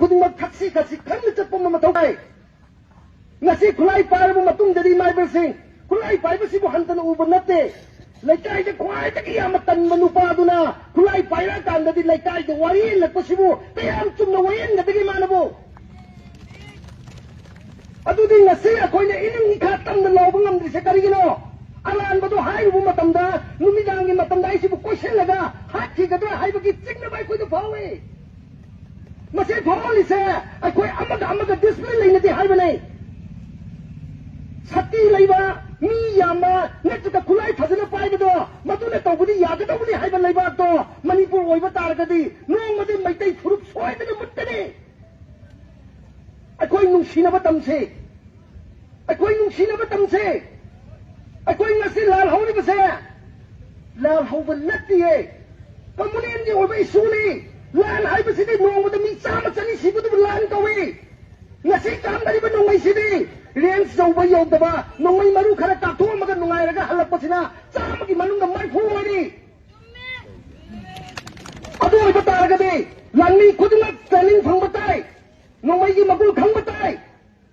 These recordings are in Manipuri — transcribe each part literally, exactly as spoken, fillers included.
ꯈꯨꯗꯤꯡꯃꯛ ꯊꯛꯁꯤ ꯈꯥꯁꯤ ꯈꯪꯅ ꯆꯠꯄ ꯑꯃ ꯃꯊꯧ ꯇꯥꯏ꯫ ꯉꯁꯤ ꯈꯨꯠꯂꯥꯏ ꯄꯥꯏꯔꯕ ꯃꯇꯨꯡꯗꯗꯤ, ꯏꯃꯥ ꯏꯕꯦꯜꯁꯤꯡ, ꯈꯨꯠꯂꯥꯏ ꯄꯥꯏꯕꯁꯤꯕꯨ ꯍꯟꯊꯅ ꯎꯕ ꯅꯠꯇꯦ꯫ ꯂꯩꯀꯥꯏꯗ ꯈ꯭ꯋꯥꯏꯗꯒꯤ ꯌꯥꯝꯅ ꯇꯟꯕ ꯅꯨꯄꯥꯗꯨꯅ ꯈꯨꯠꯂꯥꯏ ꯄꯥꯏꯔꯛꯑꯀꯥꯟꯗꯗꯤ ꯂꯩꯀꯥꯏꯗ ꯋꯥꯌꯦꯜꯂꯛꯄꯁꯤꯕꯨ ꯀꯌꯥꯝ ꯆꯨꯝꯅ ꯋꯥꯌꯦꯜꯒꯗꯒꯦ ꯃꯥꯅꯕꯨ? ꯑꯗꯨꯗꯤ ꯉꯁꯤ ꯑꯩꯈꯣꯏꯅ ꯏꯅꯤꯡ ꯏꯈꯥ ꯇꯝꯅ ꯂꯥꯎꯕ ꯉꯝꯗ꯭ꯔꯤꯁꯦ ꯀꯔꯤꯒꯤꯅꯣ? ꯑꯔꯥꯟꯕꯗꯣ ꯍꯥꯏꯔꯨꯕ ꯃꯇꯝꯗ, ꯅꯨꯃꯤꯗꯥꯡꯒꯤ ꯃꯇꯝꯗ ꯑꯩꯁꯤꯕꯨ ꯀꯣꯏꯁꯤꯜꯂꯒ ꯍꯥꯠꯈꯤꯒꯗ꯭ꯔꯥ ꯍꯥꯏꯕꯒꯤ ꯆꯤꯡꯅꯕ ꯑꯩꯈꯣꯏꯗ ꯐꯥꯎꯏ꯫ ꯃꯁꯤ ꯐꯥꯎꯍꯜꯂꯤꯁꯦ ꯑꯩꯈꯣꯏ ꯑꯃꯒ ꯑꯃꯒ discipline ꯂꯩꯅꯗꯦ ꯍꯥꯏꯕꯅꯦ꯫ ꯁꯛꯇꯤ ꯂꯩꯕ, ꯃꯤ ꯌꯥꯝꯕ, ꯅꯠꯇ꯭ꯔꯒ ꯈꯨꯠꯂꯥꯏ ꯐꯖꯅ ꯄꯥꯏꯕꯗꯣ, ꯃꯗꯨꯅ ꯇꯧꯕꯗꯤ ꯌꯥꯒꯗꯧꯕꯅꯤ ꯍꯥꯏꯕ ꯂꯩꯕꯥꯛꯇꯣ ꯃꯅꯤꯄꯨꯔ ꯑꯣꯏꯕ ꯇꯥꯔꯒꯗꯤ, ꯅꯣꯡꯃꯗꯤ ꯃꯩꯇꯩ ꯐꯨꯔꯨꯞ ꯁꯣꯏꯗꯅ ꯃꯨꯠꯀꯅꯤ꯫ ꯑꯩꯈꯣꯏ ꯅꯨꯡꯁꯤꯅꯕ ꯇꯝꯁꯤ꯫ ꯑꯩꯈꯣꯏ ꯅꯨꯡꯁꯤꯅꯕ ꯇꯝꯁꯤ꯫ ꯑꯩꯈꯣꯏ ꯉꯁꯤ ꯂꯥꯜ ꯍꯧꯔꯤꯕꯁꯦ ꯂꯥꯜ ꯍꯧꯕ ꯅꯠꯇꯤꯌꯦ꯫ ꯀꯝꯃꯨꯅꯦꯜꯒꯤ ꯑꯣꯏꯕ ꯏꯁꯨꯅꯤ꯫ ꯂꯥꯟ ꯍꯥꯏꯕꯁꯤꯗꯤ ꯅꯣꯡꯃꯗ ꯃꯤ ꯆꯥꯝꯃ ꯆꯅꯤ ꯁꯤꯕꯗꯨꯕꯨ ꯂꯥꯟ ꯀꯧꯏ꯫ ꯉꯁꯤ ꯀꯥꯝꯅꯔꯤꯕ ꯅꯣꯡꯃꯩꯁꯤꯗꯤ ꯔꯦꯟꯖ ꯌꯧꯕ ꯌꯧꯗꯕ ꯅꯣꯡꯃꯩ ꯃꯔꯨ ꯈꯔ ꯀꯥꯞꯊꯣꯛꯑꯝꯃꯒ ꯅꯨꯡꯉꯥꯏꯔꯒ ꯍꯜꯂꯛꯄꯁꯤꯅ ꯆꯥꯝꯃꯒꯤ ꯃꯅꯨꯡꯗ ꯃꯔꯤꯐꯨ ꯑꯣꯏꯔꯤ꯫ ꯑꯗꯨ ꯑꯣꯏꯕ ꯇꯥꯔꯒꯗꯤ ꯂꯥꯟꯃꯤ ꯈꯨꯗꯤꯡꯃꯛ training ꯐꯪꯕ ꯇꯥꯏ, ꯅꯣꯡꯃꯩꯒꯤ ꯃꯒꯨꯟ ꯈꯪꯕ ꯇꯥꯏ,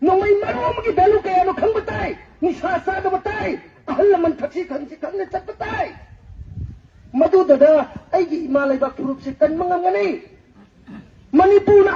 ꯅꯣꯡꯃꯩ ꯃꯔꯨ ꯑꯃꯒꯤ value ꯀꯌꯥꯅꯣ ꯈꯪꯕ ꯇꯥꯏ, ꯅꯤꯁꯥ ꯆꯥꯗꯕ ꯇꯥꯏ, ꯑꯍꯜ ꯂꯃꯟ ꯊꯛꯁꯤ ꯈꯟꯁꯤ ꯈꯪꯅ ꯆꯠꯄ ꯇꯥꯏ꯫ ꯃꯗꯨꯗꯗ ꯑꯩꯒꯤ ꯏꯃꯥ ꯂꯩꯕꯥꯛ ꯐꯨꯔꯨꯞꯁꯦ ꯀꯟꯕ ꯉꯝꯒꯅꯤ꯫ ꯃꯅꯤꯄꯨꯔꯅ